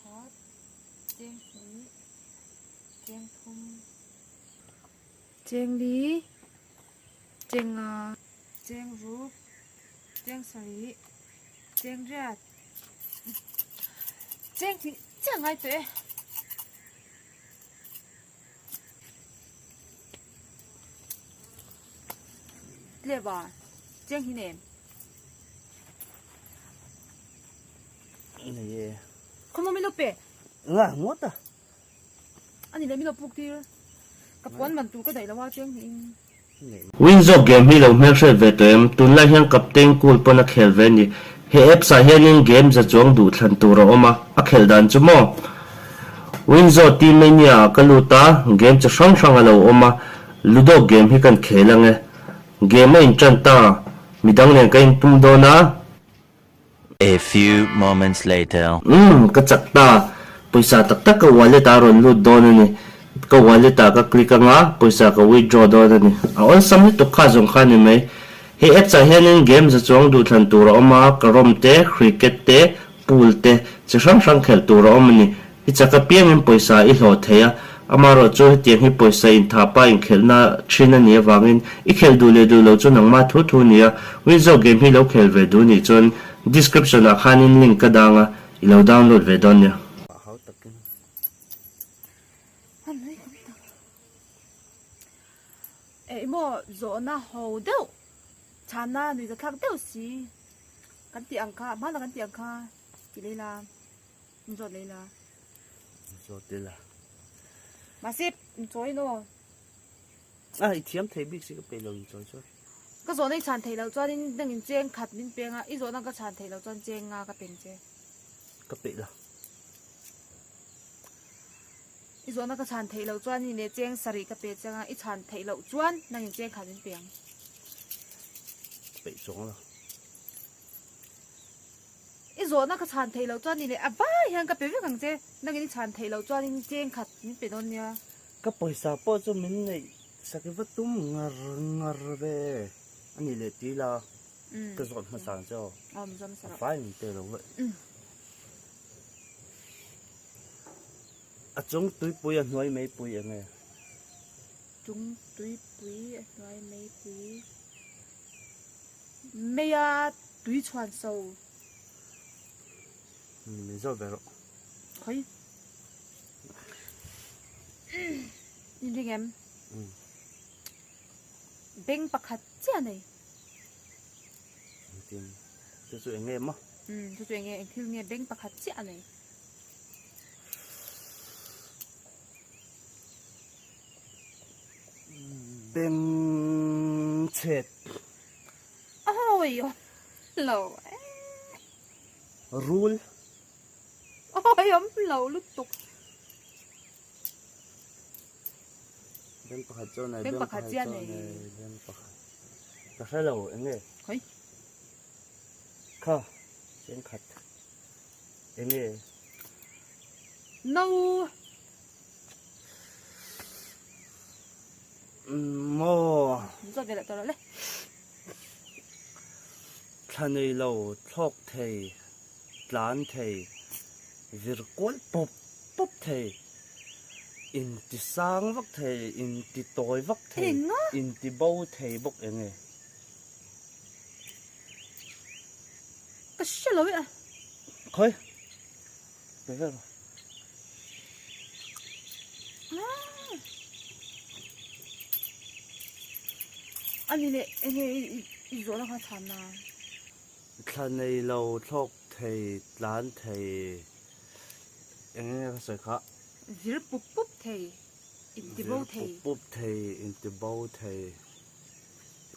pakhat, cheng hnih, cheng thum. Cheng li, cheng nga. Cheng ruk, cheng sarih, cheng riat, cheng hnih chiah ngai tawh e. Tleva, cheng hi nem. Nei e. Khawmaw min lo pe. Nga ngawt a. Ani leh min lo puk tir. Ka puan man tur ka daih lo a cheng hnih in. Winzawk game hi lo hmelhriat ve tawh em? Tunlai hian Captain Cool pawn a khel ve a ni. He apps ah hianin game za chuang duh thlan tur a awm a, a khelh dan chu maw? Winzawk Team Mania ah ka lut a, game chi hrang hrang a lo awm a, Ludo game hi kan khel ang e. Game a inṭan ta, midang nen ka intum dawn a. A few moments later. Umm, ka chak ta. Pawisa tak tak ka wallet ah a rawn lut dawn a ni. Ka wallet ah ka click anga, pawisa ka withdraw dawn a ni. A awlsam lutuk kha zawng kha a ni mai. He apps ah hianin game za chuang duhthlan tur a awm a, carrom te, cricket te, pool te, chi hrang hrang khelh tur a awm a ni. I chak apiangin pawisa i hlawh thei a, amaherawh chu hetiang hi pawisa inthahpa inkhelhna thin a nih avangin i khelh duh leh duh lo chu nangmah thu thu a ni a, Winzo game hi lo khel ve duh nih chuan description ah khanin link ka dang a, i lo download ve dawn nia. Ih maw zawhna ho deuh chhanna nuihzathlak deuh si kan tih ang kha hmana kan tih ang kha ti lei la. In zawt lei la. In zawt ila. Mahse in chawi no. A i thiam thei bik si ka pe lo in chawi chuan. Ka zawhna i chhan theih loh chuan in dang in cheng khat min peng a, i zawhna ka chhan theih loh chuan cheng nga ka peng che. Ka peih la. I zawhna ka chhan theih loh chuan in leh cheng sarih ka pe cheng a, i chhan theih loh chuan nang in cheng khat min peng. Peih chuang la. I zawhna ka chhan theih loh chuan ni leh a vai hian ka pe vek ang che, nangin i chhan theih loh chuanin cheng khat min pe dawn nia. Ka pawisa pawh chu min neih sak i va tum ngar ngar ve a ni leh ti la, ka zawt hmasa ang che aw, a fai min pe lo vaih. A chung tuipui a hnuai meipui eng nge? Chung tuipui a hnuai meipui. Meia tui chhuan so. Min zawt ve rawh. Khawi. In ring em? Beng pakhat chiah nei. Engtin? Chu chu eng nge maw? Chu chu eng nge? Eng thil nge beng pakhat chiah nei? Beng chhet. Awi awm lo e. Rul. Awi awm lo lutuk. Beng pakhat chuan nei. Beng pakhat chiah nei. Beng pakhat. Ka hre lo eng nge? Hoi. Kha chengkhat. Eng nge? No. Maw. Zawt ve leh tawh loh le. Thla nei lo, thlawk thei, tlan thei, vir kual pawp pawp thei, inti sang vak thei, inti tawi vak thei, inti bo thei bawk eng nge? Ka hre lo e a. Khawi. Pe vel rawh. Ani leh enge i zawhna kha chhan na. Thla nei lo thlawk thei tlan thei enge nge ka sawi kha. Vir pup pup thei inti bo thei. Vir pup pup thei inti bo thei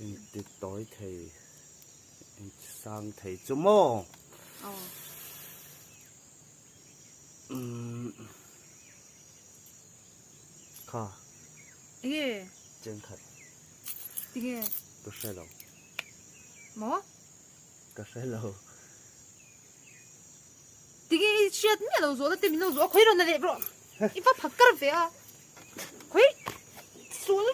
inti tawi thei. Sang thei chu maw? Aw. Umm. Kha. Enge? Chengkhat. Tinge? Ka hre lo. Maw? Ka hre lo. Tinge i hriat miah lo zawhna te min lo zawh a, khawi rawn la leh rawh. I va phakar ve a. Khawi. Sual.